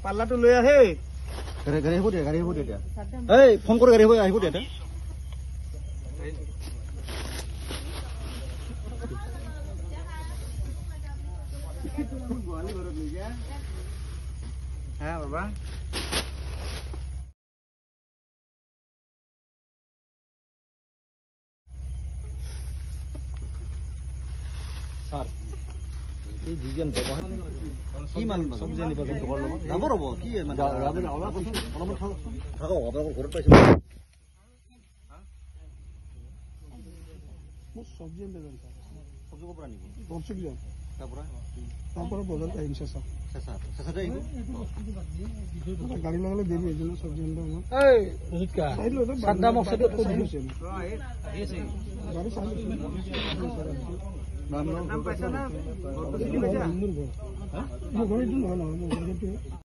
পাল্লাটো লৈ আহে। গাড়ী গাড়ী আহিব দিয়া, গাড়ী আহিব দিয়া এতিয়া। এই ফোন কৰি গাড়ী আহিব, আহিব দিয়া এতিয়া। হ্যাঁ বাবা, ছাৰ এই যিজন ব্যৱহাৰ কি মান চব্জি আনিব যাব ৰ'ব কি মানে অলপমান থাককচোন, থাকক আপোনালোকৰ ঘৰত পাইছে। মোৰ চব্জি আনিব যাম ছাৰ। চব্জি ক'ৰ পৰা আনিব? বনচুক যাম। তাৰ পৰা? তাৰ পৰা বজাৰত আহিম চেঁচা। চেঁচা, চেঁচাতে আহিব। গাড়ী লগালে দেৰি হৈ যাব চব্জি আনিব আমাৰ। এই ৰজিতকা চাই লওঁ, চান্দা মকচাদত কৈ দিছো। গাড়ী চাই লৈছোঁ। নাম পাইছা না? ঘৰটো চিনি পাইছা? মোৰ ঘৰ, মোৰ ঘৰ এইটো নহয়, নহয় মোৰ ঘৰ সেইটো।